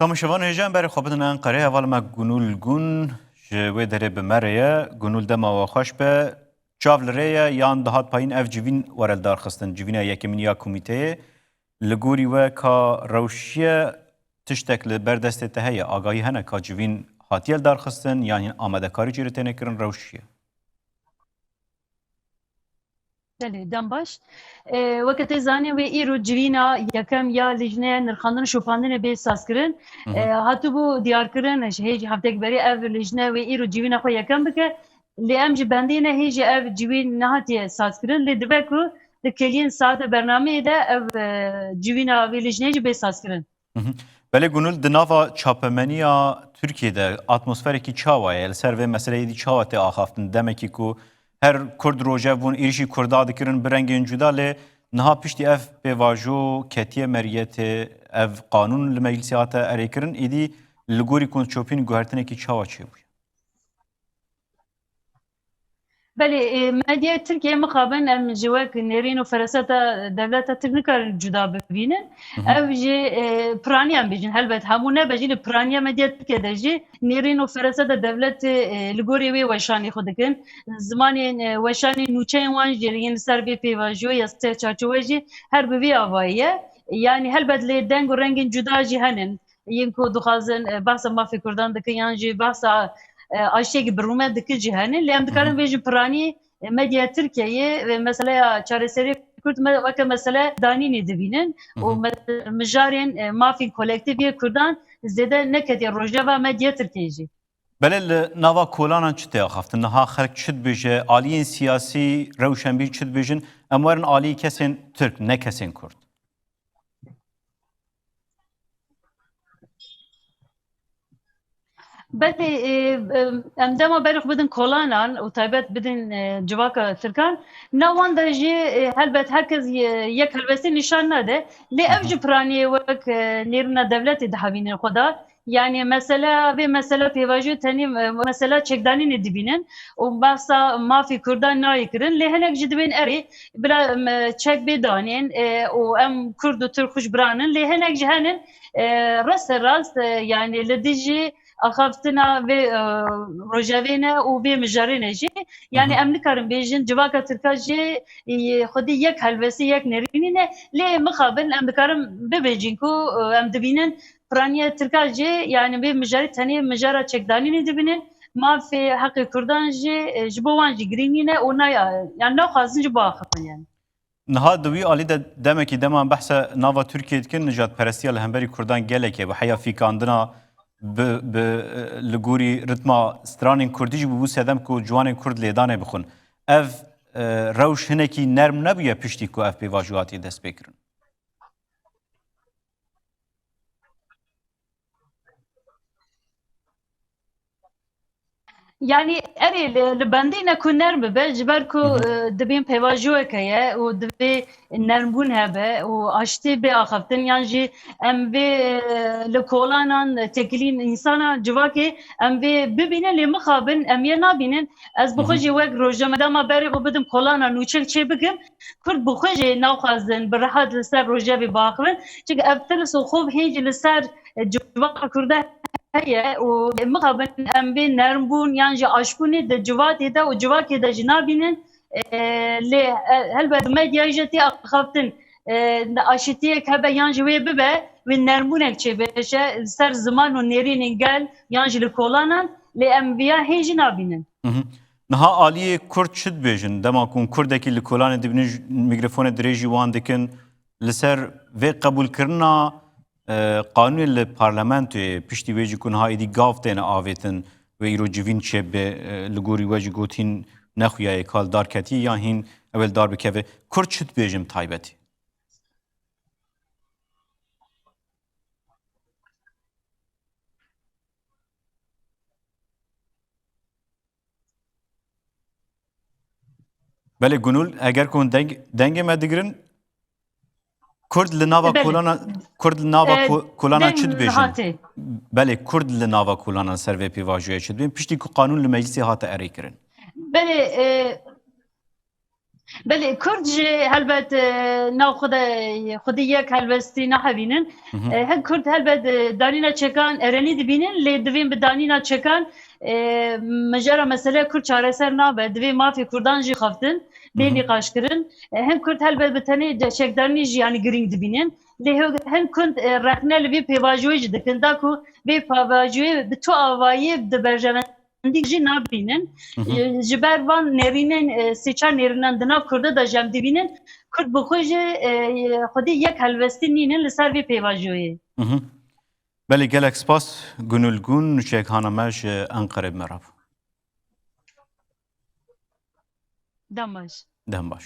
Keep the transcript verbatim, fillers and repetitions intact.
Temaşevan hêja em berê xwe bidin Enqerê. Heval me Gunûl Gun ji wê derê bi me re ye. Gunûl, dema we xweş be. Çav li rê ye yan dihat payîn ev civîn were li dar xistin? Civîna yekemîn ya komîteyê. Li gorî we ka rewşiye tiştek li ber destê te heye? Agahî hene ka civîn hatiye li dar xistin yan hîn amadekarî jê re têne kirin, rewşiye? Belê, dem baş. E, weke tê zanîn, wê îro civîna yekem ya Lijneya Nirxandin û Şopandinê bê sazkirin. Hı hı. E, hatibû diyarkirin, ji hêj heftek berî ev lijne wê îro civîna xwe yekem bike. Lê em ji bendê ne hêjî ev civîn nehatiye sazkirin. Lê dibe ku di kêliyên saete bernameyê de ev, e, civîna vê lijneyê jî bê sazkirin. Hı hı. Belê Gunûl, di nava çapemeniya Tirkiyê de atmosferekî çawa ye? Li ser vê meseleyê dî çawa tê axaftin? Demekî ku her Kurd rojev bûn, êrîşî Kurda dikirin bi rengên cuda, lê niha piştî ev pêvajo ketiye meriyetê, ev qanûn li meclisê hate erêkirin, êdî li gorî Gunûl Çopîn guhertinekî çawa çêbûye? Belê, e, medyaya Tirkiyê mixabin em ji wek nêrîn û feraseta dewleta Tirk nikarin cuda bibînin. Hı hı. Ev jî, e, piraniyan bêjin, helbet hemû nebe jî, li piraniya medyaya Tirkiyê de jî nêrîn û feraseta dewletê, e, li gorî wê weşanê xwe dikin. Zimanên, e, weşanê nûçeyên wan jî yên li ser vê pêvajoyê ya sê çarçowe jî her bi vê avayî ye. Yanî helbet lê deng û rengên cuda jî henin. Yên ku dixwazin, e, behsa mafê Kurdan dikin yan jî behsa, e, aştiyekî bi rûmet dikin jî hene. Lê em dikarin Hı hı. bêjin piranî, e, medya Tirkiyeyê, e, meseleya çareserî Kurd me-, weke mesele danînê dibînin û Hı hı. me-, mijarên, e, mafên kolektîf yê Kurdan zêde neketiye rojeva medya Tirkiyeyê jî. Belê li nava kolanan çi tê axaftin? Niha xelk çi dibêje? Aliyên siyasî, rewşenbîr çi dibêjin? Em werin aliyê kesên Tirk, ne kesên Kurd. Belê, e, e, em dema berê xwe bidin kolanan û taybet bidin, e, civaka Tirkan. Nav wan de jî, e, helbet her kes ye-, yek helwestî nîşan nade. Lê ev Hı hı. jî piraniyê wek, e, nêrîna dewletê dihevînin xwe de. Yanî mesela, vê mesela pêvajoyê tenê, e, mesela çekdanînê dibînin û behsa mafê Kurdan nayê kirin. Lê hinek jî dibên erê, bila, em, çek bê danên, e, û em Kurd û Tirk xwe ji bira nin. Lê hinek jî henin, e, rastê rast, e, yanî li dijî axaftina vê, e, rojevê ne û vê mijarê ne jî. Yanî Hı hı. em nikarin bêjin civaka Tirka jî, e, xwedî yek helwestî, yek nerînî ne. Lê mixabin em dikarin bibêjin ku, e, em dibînin piraniya Tirka jî, yanî vê mijarê tenê mijara çekdanînê dibînin. Mafê heqê Kurdan jî, e, ji bo wan jî girîng nîne û naya-, yanî naxwazin ji bo axifin yanî. Niha di wî alî de demekî dema em behsa nava Tirkiyê dikin, nijadperestiya li hemberî Kurdan gelek e. Bi heya fîkandina bi, bi, e, li gorî ritma stranên Kurdî jî bûbû sedem ku ciwanên Kurd lêdanê bixwin. Ev, e, rewş hinekî nerm nebûye piştî ku ev pêvajo hatiye destpêkirin? Yanî erê li, li bendê ne ku nerm bibe, ji ber ku, Hı hı. e, dibên pêvajoyeke ye û divê nermbûn hebe û aştî bê axaftin, yan jî em vê, e, li kolanan têkilîn însana civakê em vê bibînin, lê mixabin em yê nabînin. Ez bi xwe Hı hı. jî wek rojname dema berê xwe bidim kolana nûçek çê bikim, Kurd bi xwe jî naxwazin bi rehat li ser rojevê biaxivin. Çunke ev tirs û xof hên jî li ser, e, civaka Kurda heye û mixabin em vê nermbûn yan jî aşbûnê di civatê de û civakê de jî nabînin. E, lê, e, helbet medyayê jî tê axaftin. E, aşitiyek hebe yan jî wê bibe, wê nermbûnek çêbe, ji ser ziman û nêrînên gel yan jî li kolanan, lê em viya hê jî nabînin. Mhm. Niha aliyê Kurd çi dibêjin? Dema ku hûn Kurdekî li kolanê dibînin, ji mîkrofonê dirêjî wan dikin, li ser vê qebûlkirina, e, qanûnê li parlamentoyê, piştî wê jî ku niha êdî gav têne avêtin, wê îro civîn çêbibe, e, li gorî we jî gotîn nexuya yê ka li dar ketiye, yan hîn ew ê li dar bikeve. Kurd çi dibêjin bi taybetî? Belê Gunûl, eger ku hûn deng-, dengê me digirin, Kurd li nava Belê. kolana, Kurd li nava E, ko-, kolana deng çi dibêjin? Hatê. Belê, Kurd li nava kolana ser vê pêvajoyê çi dibên? Piştî ku qanûn li meclisê hate erêkirin. Belê, e, Belê, Kurd jî helbet, e, nav xwe de xwedî yek helwestî nahevînin. E, hin Kurd helbet, e, danîna çekan erenî dibînin, lê divên bi danîna çekan, e, mijara meseleya Kurd çareser nabe. Divê mafê Kurdan jî xaftin, bê nîqaş kirin. E, hin Kurd helbet bi tenê de çekdanî jî, yanî, girîng dibînin. Lê ho-, hin Kurd, e, rexne li vê pêvajoyê jî dikin, da ku vê pêvajoyê bi tu avayî di berjewendî jî nabînin. E, ji ber van nêrînên, e, sê çar nêrînan di nav Kurda de jî em dibînin, Kurd bi xwe jî, e, xwedî yek helwestî nînin li ser vê pêvajoyê. Belê, gelek spas Gunul Gun, nûçeyek hana me ji Enqerê bi me re bû. Dem baş. Dem baş.